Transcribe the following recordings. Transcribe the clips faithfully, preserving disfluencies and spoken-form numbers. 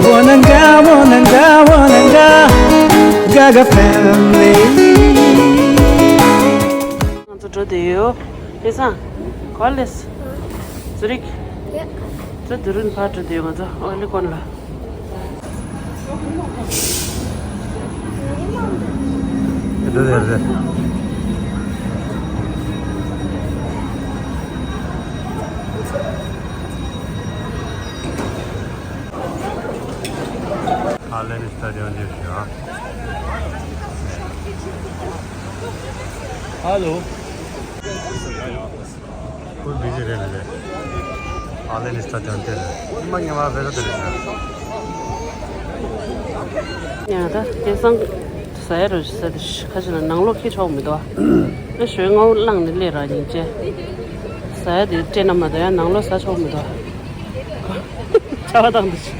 Wananga, wananga, wananga, Gaga family. ང་ཚོ་འགྲོ་བསྡད་ཡོད། ཨེ་སང་། ག་པར་སླེབས། ཛུ་རིག་ཛུ་དུ་རུན་ཕར་འགྲོ་བསྡད་ཡོད། ང་ཚོ་ཨོ་ལི་ཀོན་ལ། འགྲོ་བསྡད་ཡོད་རེད། ཧ་ལེ་ནི་སྟ་ཌི་ཡམ་འདི་ཞུ་ཨ། ཧ་ལོ། ཁོ་བི་ཟི་རེད་ལེ། ཧ་ལེ་ནི་སྟ་ཌི་ཡམ་དེ་རེད། ཉི་མ་ཉི་མ་བེ་ར་དེ་རེད། ཡང་ད་དེང་སང་ཟ་ཡ་རོ་ཟ་དེ་ཁ་ཅིག་ལ་ནང་ལོགས་ཁྱེར་ཆོག་མི་འདུག་ཨ། ཨ་ཞོའི་ངོ་བོ་བླངས་ནས་སླེབས་ར་ཉིན་བྱས། ཟ་ཡ་དེ་སྤྲད་ན་མ་གཏོགས་ཡང་ནང་ལོགས་ཟ་ཆོག་མི་འདུག་ཨ། ཆར་པ་བཏང་འདི་ཞིག་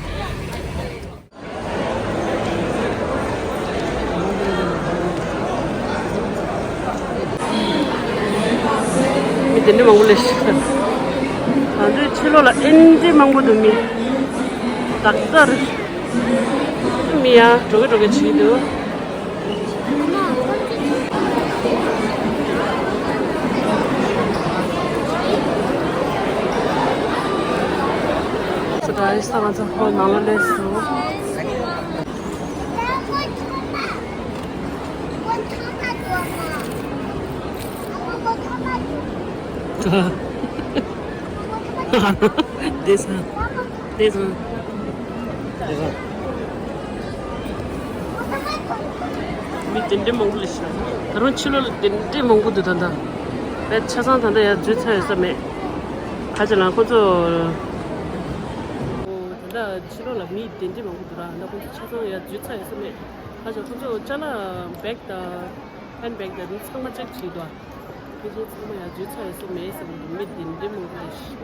མི་དེ་འདྲ་མང་པོ་ལས་ཤིག་ང་ཚོའི་ཕྱི་ལོགས་ལ་ཨེ་འདྲ་མང་པོ་འདུག་མི་དག་ས་རེད། མི་ཡ་འགྲོ་གི་འགྲོ་གི་བྱེད་འདུག་ས་ག་ས་ང་ཚོ་ཧོལ་ནང་ལ་སླེབས་སོང་། བསྡད་སོང་། བསྡད་སོང་། བསྡད་སོང་། མི་དེ་འདྲ་མང་པོ་ལས་ཤི་ན། ད་རུང་ཕྱི་ལོགས་ལ་དེ་འདྲ་མང་པོ་འདུག་ད་ལྟ། བས་ཆ་ཚང་ད་ལྟ་ཡར་འཛུལ་ཚར་ཡོད་ས་མེད། ཁ་ཅིག་ལ་ཁོ་ཚོ། ད་ལྟ་ཕྱི་ལོགས་ལ་མི་དེ་འདྲ་མང་པོ་འདུག་ར། ད་ཁོ་ཚོ་ཆ་ཚང་ཡར་འཛུལ་ཚར་ཡོད་ས་མེད། ཁ་ཅིག་ཁོ་ཚོ་ཅ་ལག་བེག་དང་ཧེན་བེག་དང་འདི་ཚང་མ་ཅེག་བྱེད་འདུག་ཁྱེད་ཚོ་ཚང་མ་ཡར་འཛུལ་ཚར་ཡོད་ས་མེད་ཟེར་གི་འདུག་མི་དེ་འདྲ་མང་པོ་ལས་ཤི།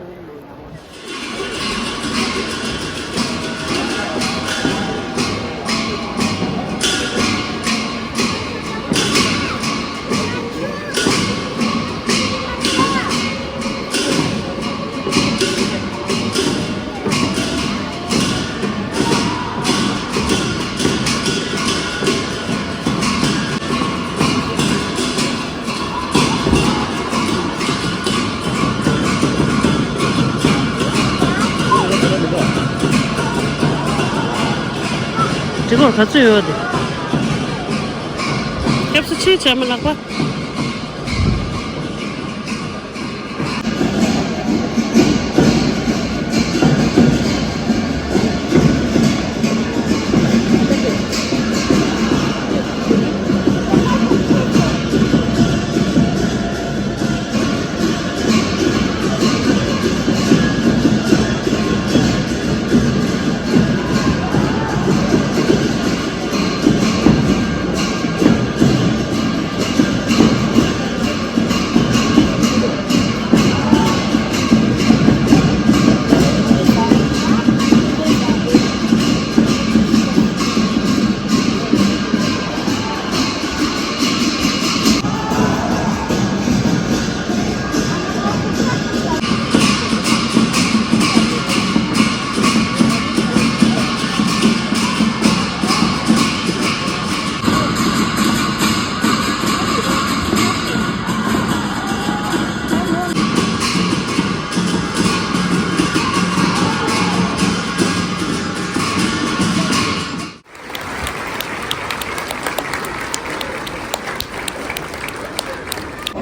དྲི་གོར་ག་ཚོད་ཡོད་དེ། སྐྱབས་སུ་མཆི་བྱས་མ་ལགས་པ།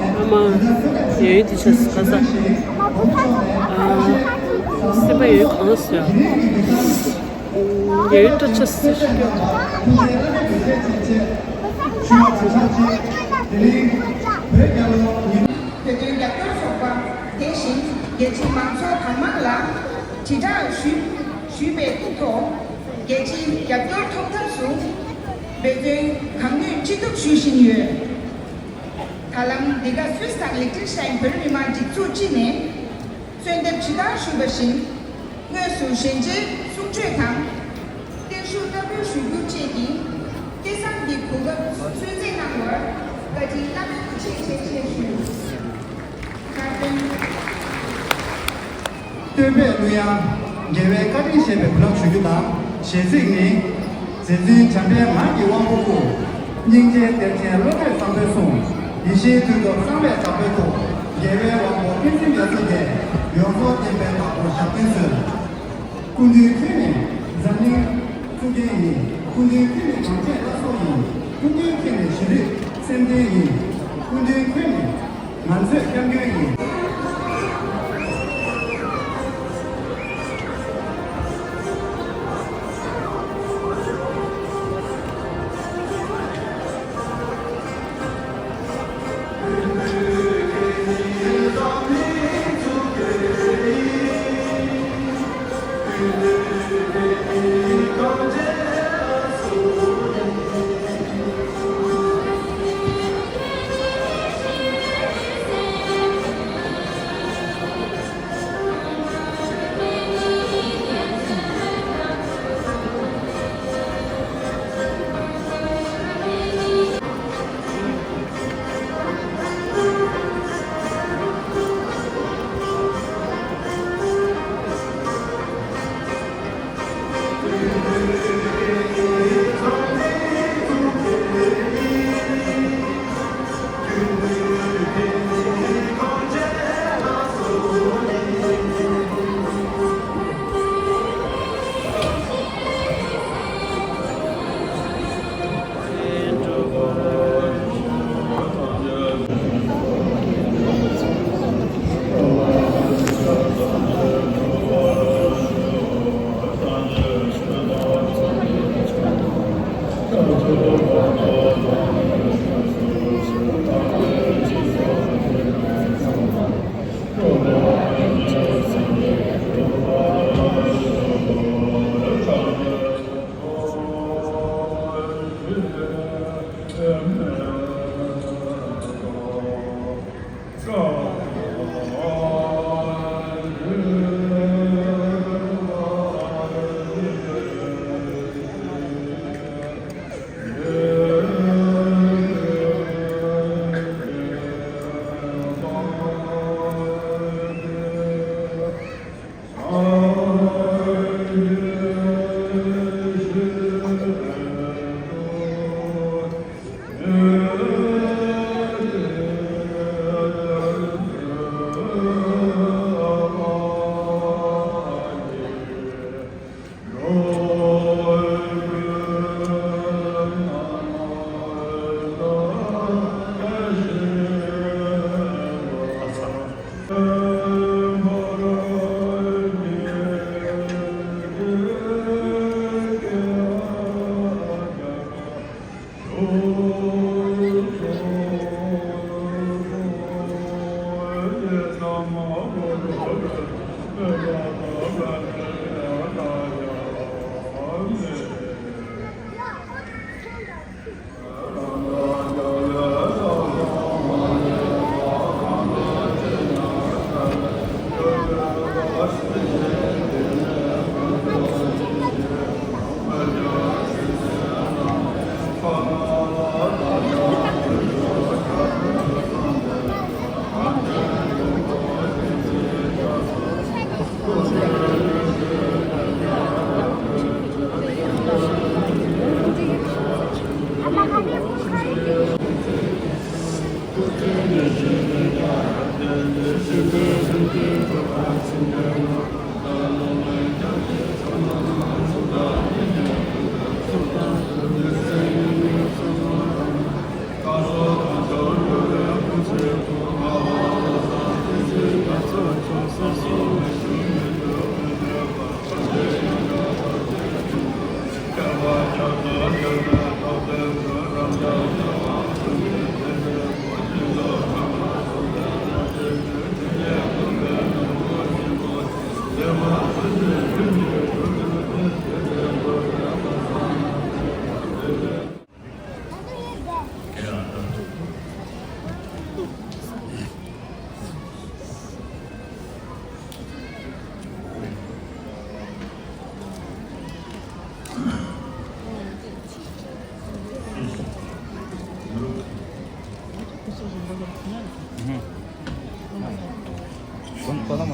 ཨ་མ། ཡོད་ཡོད་དེ་ཆ་ས་ས། ཨ། སེམས་པ་ཡོད་གང་ཟེར། ཡོད་ཡོད་ཆ་ས་ས། བོད་དོན་རྒྱབ་སྐྱོར་ཚོགས་པ་དེ་བཞིན་རྒྱལ་སྤྱིའི་མང་ཚོགས་གང་མང་ལ་དྲིལ་བསྒྲགས་ཞུས་ཞུས་པའི་ཐོག་རྒྱལ་སྤྱིའི་རྒྱབ་སྐྱོར་ཐོབ་ཐབས་སུ་འབད་བརྩོན་གང་ནུས་ཅི་ཐུབ་ཞུ་བཞིན་ཡོད། ད་ལམ་འདི་ག་སུད་སི་དང་ལིག་ཏེན་ཤི་ཏན་བོད་མི་མང་སྒྲིག་འཛུགས་སྤྱི་ནས་གསོལ་འདེབས་ཇི་ལྟར་ཞུས་པ་བཞིན་དངོས་སུ་ཞལ་མཇལ་གསུང་གྲོས་དང་། བརྟན་བཞུགས་བཀའ་འབུལ་ཞུ་རྒྱུ་བཅས་ཀྱི་སྐལ་བཟང་གི་གོ་སྐབས་གསོལ་སྩལ་གནང་བར་བཀའ་དྲིན་བླ་མེད་པོ་ཆེ་ཆེ་ཆེ་ཞུ། བཀའ་དྲིན། སྟོན་པས་གླུ་དབྱངས་རྒྱལ་བའི་བཀའ་དྲིན་ཞེས་པའི་གོ་ལ་ཞུ་རྒྱུ་དང་ གཞས་ཚིག་ནི། རྗེ་བཙུན་བྱམས་པའི་ངག་གི་དབང་པོ་སྐུ། སྙིང་རྗེའི་གཏེར་ཆེན་བློ་གྲོས་བཟང་པོའི་གསུང་། ཡེ་ཤེས་མཐུ་སྟོབས་གསང་བའི་བདག་པོའི་ཐུགས། རྒྱལ་བའི་དབང་པོ་ཏིང་འཛིན་རྒྱ་མཚོ་རྒྱལ། ཡོངས་རྫོགས་བསྟན་པའི་བདག་པོ་ཞབས་བརྟན་གསོལ། སྐུ་མདུན་ཁྱོད་ནི་འཛམ་གླིང་གཙུག་རྒྱན་ཡིན། སྐུ་མདུན་ཁྱོད་ནི་གངས་ཅན་བླ་སྲོག་ཡིན། སྐུ་མདུན་ཁྱོད་ནི་གཞིས་ལུས་སེམས་རྟེན་ཡིན། སྐུ་མདུན་ཁྱོད་ནི་ང་ཚོའི་སྐྱབས་མགོན་ཡིན།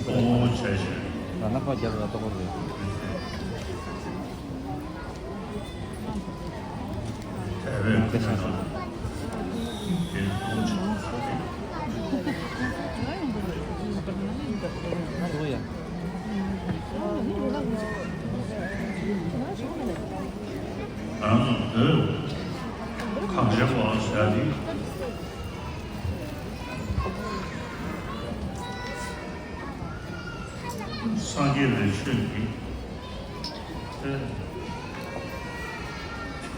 ཨོ་བྱས་བྱས། ད་ལྷག་པ་རྒྱབ་ལ་གཏོགས་རེད། རེད། དེ་ཚོ་ཆགས་སོང་། ང་རང་ཚོ་བོད་གངས་ཅན་པ་ཟེར་ཡ་དེ། སངས་རྒྱས་པའི་ཆོས་ཀྱི་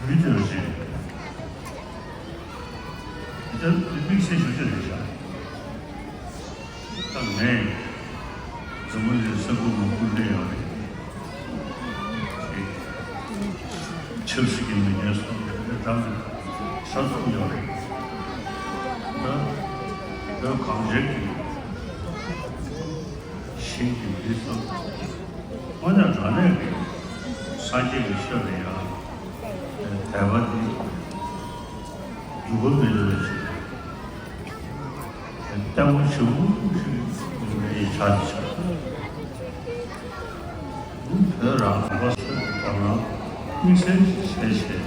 དུས་དེར་བཞེངས། དེ་ལྟར་དམིགས་བསལ་ཞུ་རྒྱུ་རེད་ཤག་ད་ངས་འཛམ་བུ་གླིང་ས་ཁུལ་མང་པོ་སླེབས་ཡོད་རེད། ཆབ་སྲིད་ཀྱི་མི་སྣ་སོགས་ཀྱི་རེ་ཐང་ས་མཚམས་ཡོད་རེད། ད་བོད་གངས་ཅན་གྱི་ཞིང་གི་མི་ཚོ་དངོས་གནས་དྲང་གནས་ཀྱི་སངས་རྒྱས་ཀྱི་ཆོས་ལ་ཡང་དད་པ་འདི་འགྱུར་བ་མེད་པ་ཞིག་ལྟད་མོ་བྱེད་པོ་ཞིག་ཡིན་པའི་ཆ་ཆ། བོད་རང་དགོངས་པ་སེལ་དགོས་ན་དམིགས་བསལ་ཞིག་བྱས་བྱས།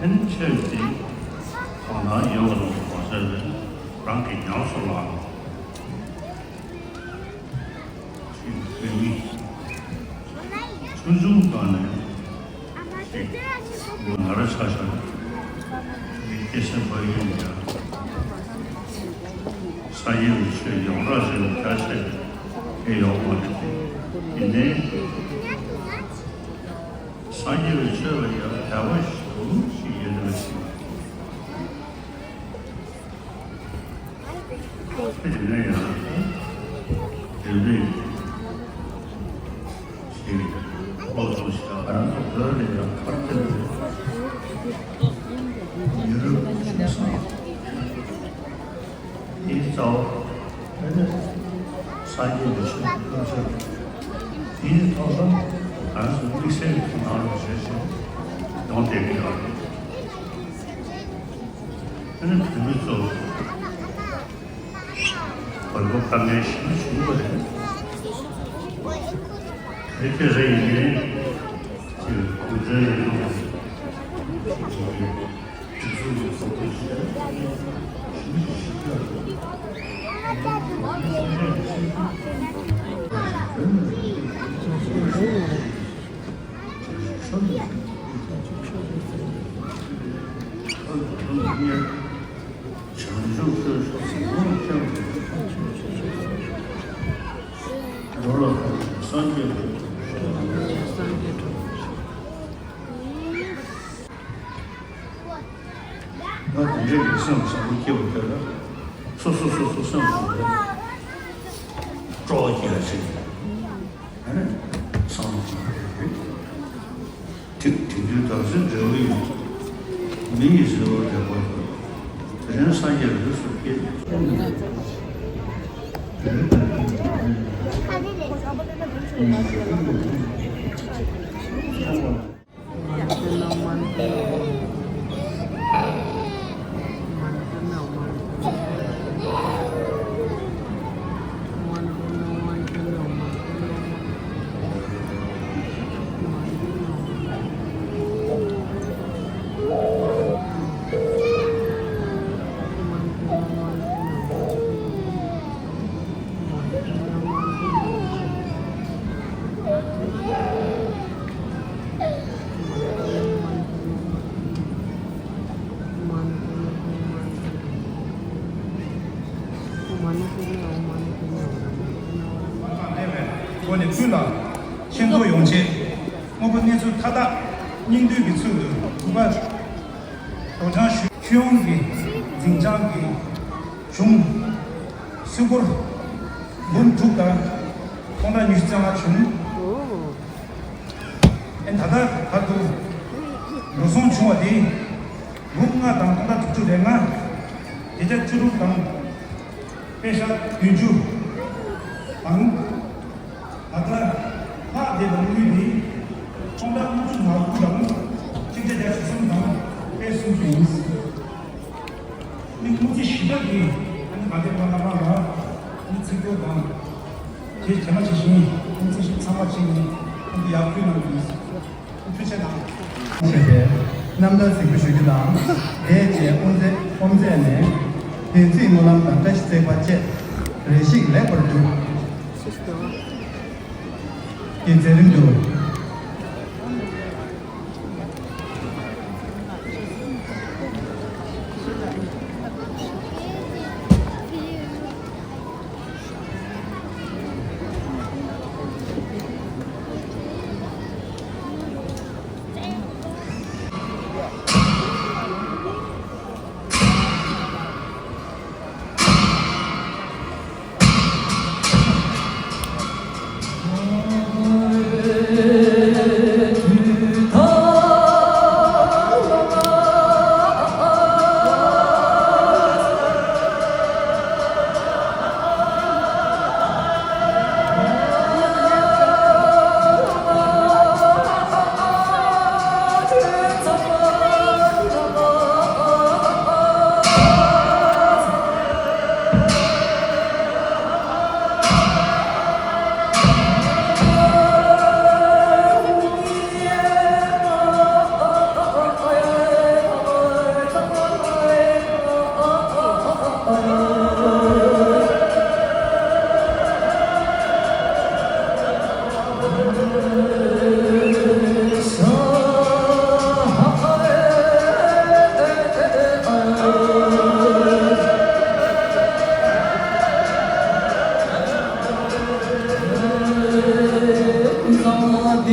ཨ་ནི་ཆོས་ཀྱི་དོ་སྣང་ཡོད་པ་དང་གོང་གསལ་བའི་རང་གི་ཉམས་སུ་བླངས་ནས་ཅིག་བོད་མི་ཆུང་ཆུང་སྒང་ནས་ཅིག་ང་རང་ཆ་བཞག་ན་ངའི་སྐྱེས་ས་ཕ་ཡུལ་ཡིན་ཀྱང་། སངས་རྒྱས་པའི་ཆོས་ཡོངས་གྲགས་ཅན་ལ་ཁྱད་ཆེ་ཡོད་མ་རེད། ཡིན་ནའི་སངས་རྒྱས་པའི་ཆོས་ལ་ཡང་དད་པ་ཞུ་ཞིག་ཡོད་པ་ཞིག་ཡིན་ན་ཡང་དེ་འདྲའི་ཞིག་སློབ་གསོ་ཞིག་ང་རང་ཚོ་བོད་ལ་ཡང་ཁ་གཏད་ཡུན་རིང་པོ་ཞིག་སོང་། དེའི་རྩ་བ་ཨ་ནི་སངས་རྒྱས་ཀྱི་ཆོས་ཀྱི་བསྟན་བཅོས། དེའི་ཐོག་ལ་ང་ཚོ་དམིགས་བསལ་གྱི་ནང་ལ་བྱས་བྱས་ཡོང་བསྡད་ཀྱི་ཡོད་རེད། ཨ་ནི་བོད་མི་ཚོ་དགོས་པ་དཀའ་ངལ་ཞེ་པོ་བྱུང་བ་རེད། དེ་སྐད་ཆ་ཡིན་ནའི་ཅིག་གུང་ཁྲན་ཡིན་ནའི་ཅིག་ང་དེ་འདྲའི་སེམས་བཟང་པོ་སྐྱེ་བ་དེ་ལ་སོ་སོ་སོ་སོ་སེམས་བཟང་པོ་སྤྲོ་བ་སྐྱེ་ཡ་ཞིག་ཨ་ནི་བསམ་བློ་གཏོང་དགོས་རེད། དེ་དེ་དུས་བདག་འཛིན་འབྲས་བུ་ཡིན། མི་ཡི་བཟོད་པ་འབྲས་བུ་དང་། དེ་རིང་སངས་རྒྱས་ལུས་སུ་སྐྱེས། སྒོ་ནས་ཀུན་ལ་ཤེས་རྟོགས་ཡོང་ཆེད། དངོས་པོ་གནས་ཚུལ་མཐའ་དག་སྙིང་བསྡུས་ཀྱི་ཚུལ་དུ་གུས་པ་སྒྲོག་སྦྱང་ཞུ། ཁྱོན་ཡོངས་ཀྱི་འཛིན་སྐྱོང་གི་གཞུང་སྲིད་སྐོར་འབུམ་དྲུག་དང་སྟོང་ཕྲག་ཉི་ཤུ་རྩ་ལྔ་བྱུང་། ཨེ་ད་ལྟ་བར་དུ་འགྲོ་སོང་བྱུང་བ་དེ་འབུམ་ལྔ་དང་སྟོང་ཕྲག་དྲུག་ཅུ་རེ་ལྔ། བརྒྱ་ཆ་བཅུ་དྲུག་དང་པད་ཤག་བདུན་ཅུ་དང་། ད་ལྟ་ལྷག་བསྡད་པའི་དངུལ་དེ་སྟོང་ཕྲག་ལྔ་བཅུ་ང་དགུ་དང་གཅིག་བརྒྱ་བརྒྱད་ཅུ་གསུམ་དང་པད་སུམ་ཅུ་ཡིན། ནི་དངུལ་རྩིས་ཞིབ་ཕྲ་གིས་ཨ་ནི་ག་དེ་བ་ལ་མ་ལ་ཨ་ནི་ཚིག་སྐྱོར་དང་དེ་རྗེས་མ་ཇི་བཞིན་དངུལ་རྩིས་ཞིབ་ཚང་མ་བྱས་ནས་ཨ་ནི་ཡར་ཕུལ་གནང་གི་ཡིན། ཐུགས་རྗེ་གནང་། བྱས་པས། རྣམ་ཐར་གཟིགས་འབུལ་ཞུ་རྒྱུ་དང་། དེ་རྗེས་དབུ་མཛད་དབུ་མཛད་ནས་བདེན་ཚིག་སྨོན་ལམ་དང་བཀྲ་ཤིས་བརྩེགས་པ་བཅས་རེ་ཞིག་ལེགས་པར་བསྡུ། ཀྱི་མཛད་རིམ་དུ། ད་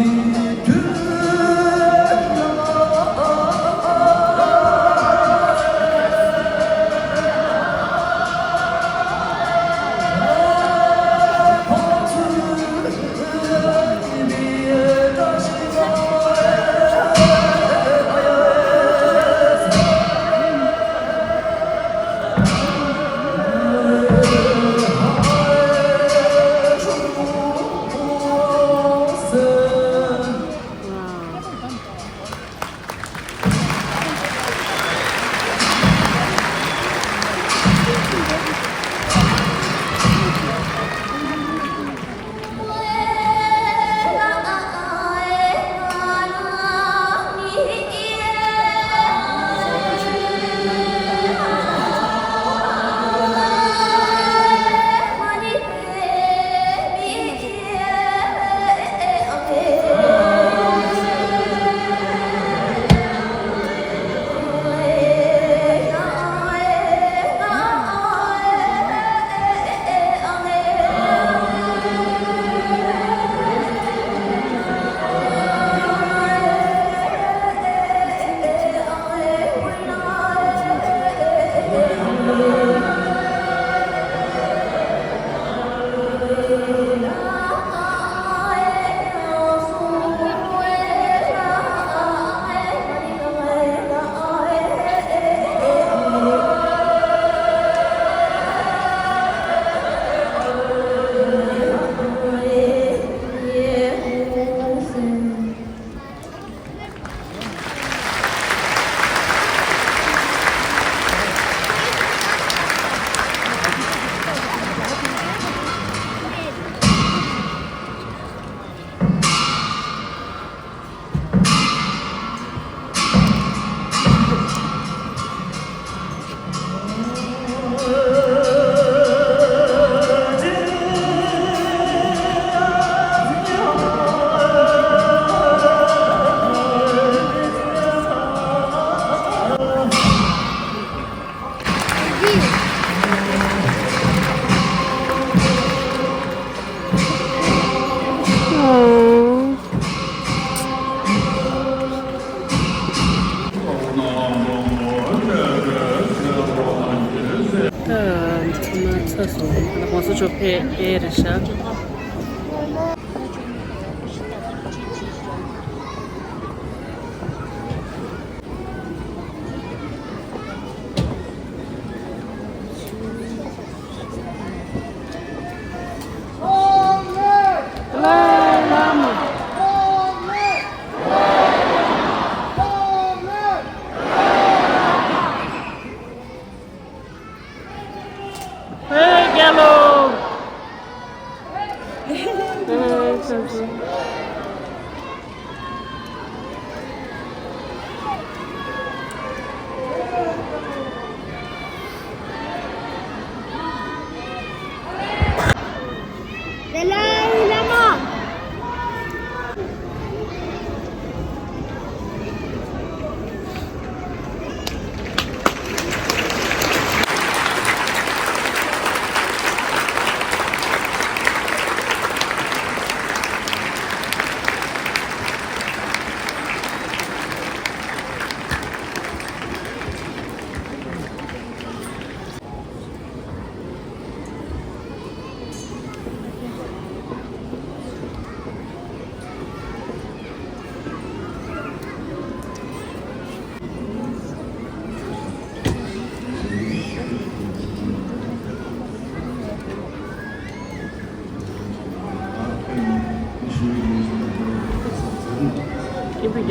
ཚོ་ན་ཚ་སོང་། ང་ཚོ་ཕྱོགས་ཕེ་ཕེ་རེད་ཤག་ཧེ་རྒྱལ་ལོ།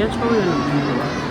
ཡ་ཆོག་ཡོད་ན།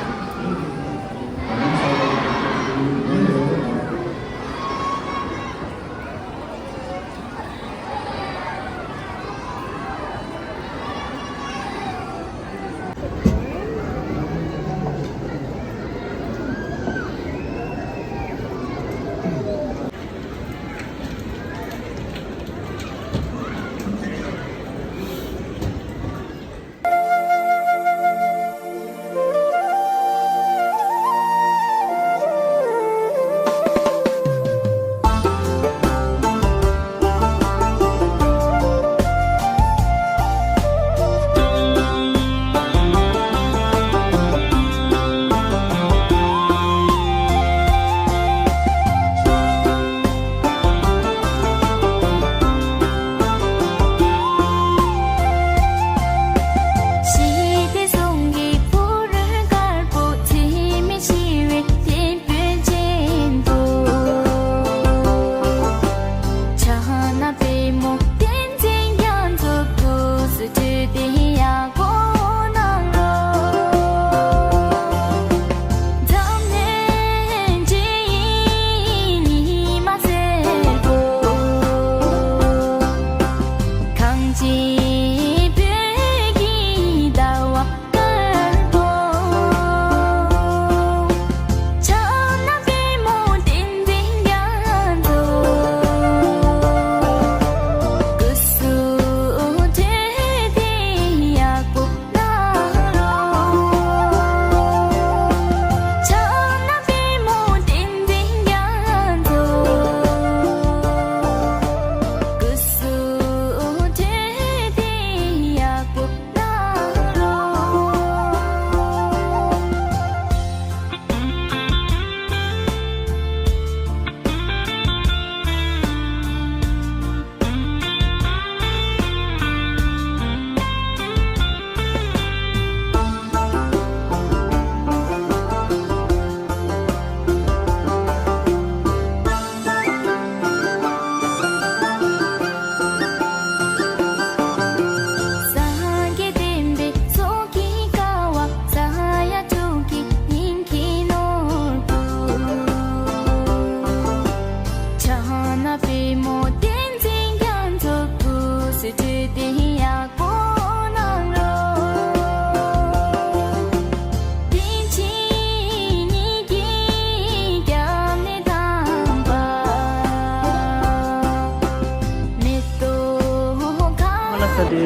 ཧ་ལ་ས་དེ།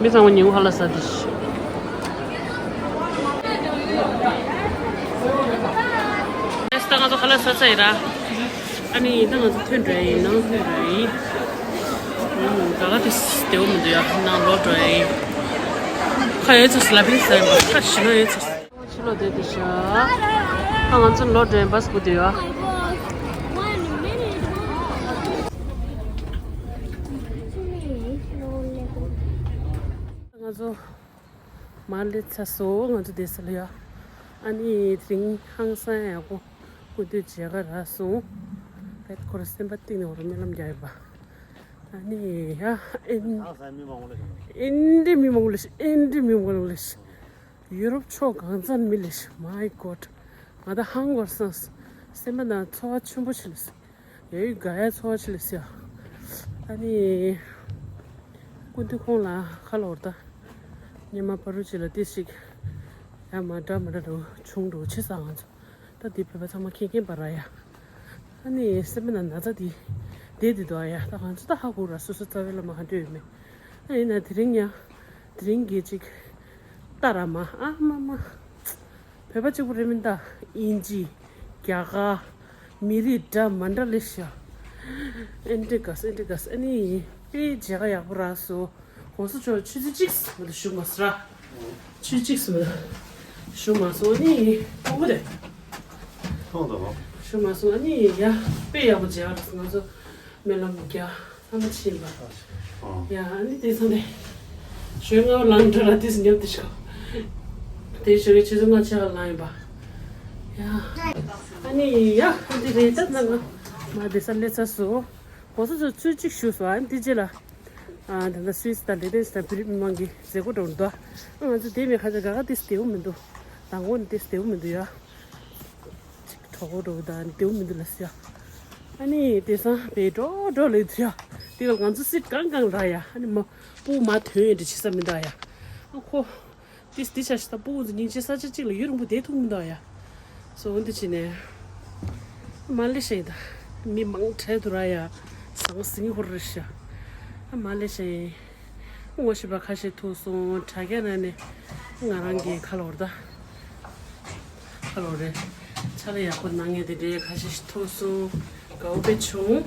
མི་ཚང་མ་ཉིན་གུང་ཧ་ལ་ས་དེ། ཨེ་ད་ང་ཚོ་ཧ་ལ་ས་ཚ་ཡིན་ར། ཨ་ནི་ད་ང་ཚོ་ཐོན་འགྲོ་ཡིན། ནང་ཐོན་འགྲོ་ཡིན། ད་ག་དེ་བདེ་བོ་མི་འདུག་ཡ། ནང་ལོག་འགྲོ་ཡིན། ཁ་ཡོད་ཚོ་ལ་བིན་ཟེར་བ་ཁ་ཞི་ན་ཡོད་ཚོ། ཕྱི་ལོགས་བསྡད་དེ་ཤག་ཨ་ང་ཚོ་ལོག་འགྲོ་ཡིན། བ་སི་སྒུག་བསྡད་ཡོད། ང་ཚོ་མར་སླེབས་ཚར་སོང་། ང་ཚོ་བསྡད་ས་ལ་ཡ། ཨ་ནི་དེ་རིང་ཧང་སང་ཡག་པོ་སྐུ་མདུན་མཇལ་ཁ་རག་སོང་། བེད་ཁོ་ར་སེམས་པ་གཏིང་ནས་འོ་ར་སྨོན་ལམ་རྒྱག་ཡོད་པ། ཨ་ནི་ཡ་ཨིན། ཨིན་འདྲེ་མི་མང་པོ་ལས་ཤི། ཨིན་འདྲེ་མི་མང་པོ་ལས་ཤི། ཨིན་འདྲེ་མི་མང་པོ་ལས་ཤི། ཡུ་རོབ་ཕྱོགས་གང་ཚང་མི་ལས་ཤི། མའི་གོཌ། ང་ད་ཧང་གོ་སོང་། སེམས་པ་ནང་ཚོར་བ་ཆེན་པོ་ཞིག་ལས་ཤི། ཡ་ཡུ་ག་ཡ་ཚོར་བ་ཞིག་ལས་ཤི་ཡ། ཨ་ནི་སྐུ་མདུན་ཁོང་ལ་ཁ་ལོ་བར་ད་སྙེ་མ་པ་རུ་ཅི་ལ་ཏི་ཞིག་ཡ་མ་འདྲ་མ་འདྲ་འགྲོ་བྱུང་འགྲོ་ཆེ་ས་ང་ཚོ། ད་འདི་བོད་པ་ཚང་མ་མཁྱེན་མཁྱེན་པ་ར་ཡ། ཨ་ནི་སེམས་པ་ནང་ན་ཚ་འདི་བསྡད་འདི་འདུག་ཨ་ཡ། ད་ང་ཚོ་ད་ཧ་གོ་ར་སོ་སོ་རྩ་བའི་བླ་མ་ཧ་འདོད་ཡོད་མེད། ཨ་ཡིན་ན་དེ་རིང་ཡ་དེ་རིང་གི་ཅིག་ལྟ་ར་མ་ཨ་མ་མ་བོད་པ་གཅིག་པུ་རེད་མིན་ད། དབྱིན་ཇི། རྒྱ་གར། མི་རིགས་འདྲ་མ་འདྲ་ལས་ཤ། ཨེན་ཏི་ག་སི་ཨེན་ཏི་ག་སི་ཨ་ནི་དཔེ་མཇལ་ཁ་ཡག་པོ་རག་སོང་། གོང་ས་མཆོག་ཆུ་ཚོད་གཅིག་མ་གཏོགས་བཞུགས་མ་སོང་ར། ཆུ་ཚོད་གཅིག་མ་གཏོགས་བཞུགས་མ་སོང་། ཨ་ནི་མཐོང་གི་རེད། མཐོང་འདུག་གོ། བཞུགས་མ་སོང་། ཨ་ནི་ཡ་དཔེ་ཡག་པོ་མཇལ་ཁ་རག་སོང་། ང་ཚོ་སྨོན་ལམ་རྒྱག་ལྷ་མོ་ཕྱིན་པ། ཨ། ཡ་ཨ་ནི་དེ་ཚོ་ནས་ཞོལ་ལྔ་པ་ལངས་འགྲོ་ར་དེ་ཚོ་ཉོབ་དེ་ཤོག་དེ་ཞོལ་གི་ཆུ་ཚོད་ལྔ་ཆ་ལ་ལངས་ཡིན་པ། ཡ་ཨ་ནི་ཡ་ཨ་འདི་རེད། ད་ནང་ང་མ་བསྡད་ས་སླེབས་ཚར་སོང་། གོང་ས་མཆོག་ཆུ་ཚོད་གཅིག་བཞུགས་སོང་། ཨ་ནི་དེ་རྗེས་ལ་ ཨ་ད་ལྟ་སུད་སི་དང་ལེ་ཏན་སི་དང་བོད་རིགས་མི་མང་གི་མཛད་སྒོ་འགྲོ་འདུག་ཨ་ང་ཚོ་དེ་མེད་ཁ་ཆ་ག་ག་ཏིས་བདེ་བོ་མི་འདུག་མདང་དགོང་ནས་ཏིས་བདེ་བོ་མི་འདུག་ཡ། གྲོགས་པོ་འགྲོ་དང་བདེ་བོ་མི་འདུག་ལ་སི་ཡ། ཨ་ནི་དེང་སང་བེ་འགྲོ་འགྲོ་ལེ་དུ་ཡ། དེ་ག་ང་ཚོ་སིད་གང་གང་ར་ཡ། ཨ་ནི་མ་སྤུ་མ་ཐོན་ཡ་འདྲི་ཆི་ས་མི་འདུག་ཡ། ཨ་ཁོ། ཏིས་ཏི་ཆ་ཤི་ད་སྤུ་གུ་ཚོ་སྙིང་རྗེ་ས་ཆ་གཅིག་ལ་ཡུན་རིང་པོ་བསྡད་ཐུབ་མི་འདུག་ཡ། སོ་འོན་ཏེ་ཕྱིན་ནས། མ་ལེ་ཤ་ཡིན་ད། མི་མང་དྲགས་འདུག་ར་ཡ། ཟང་ཟིང་ཧོར་རེ་ཤ། མ་ལེ་ཤ་ཡིན། ངོ་ཤེས་པ་ཁ་ཤས་ཐུག་སོང་དྲ་རྒྱ་ནང་ནས། ང་རང་གི་ཁ་ལོར་ད། ཁ་ལོར་རེད། ཆ་ལ་ཡག་པོ་གནང་མཁན་དེ་འདྲའི་ཁ་ཤས་ཐུག་སོང་། དགའ་བོ་དཔེ་བྱུང་།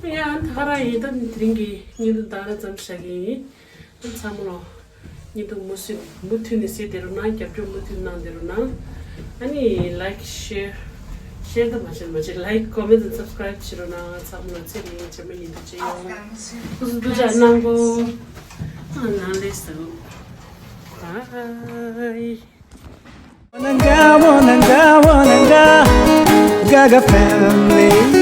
ཡ་ད་ག་རང་ཡིན་ད་དེ་རིང་གི་བརྙན་ཐུང་ད་ར་ཙམ་བཞག་གི་ཡིན། ཚང་མ་ལོ། བརྙན་ཐུང་མུ་མཐུད་མུ་མཐུད་ནས་གཟིགས་བསྡད་རོགས་གནང་། རྒྱབ་སྐྱོར་མུ་མཐུད་གནང་བསྡད་རོགས་གནང་། ཨ་ནི་like share share ད་མ་བྱེད་མ་བྱེད། like comment and subscribe བྱེད་རོགས་གནང་། ཚང་མ་ལོ་ཚེ་རིང་བྱེད་མ་ཡིན་དུ་བྱེད་ཡོང་། ཁུ་སུ་ཏུ་ཅག་གནང་གོ་ཨ་ནང་ལས་སོ། Bye. Wananga, wananga, wananga, Gaga family.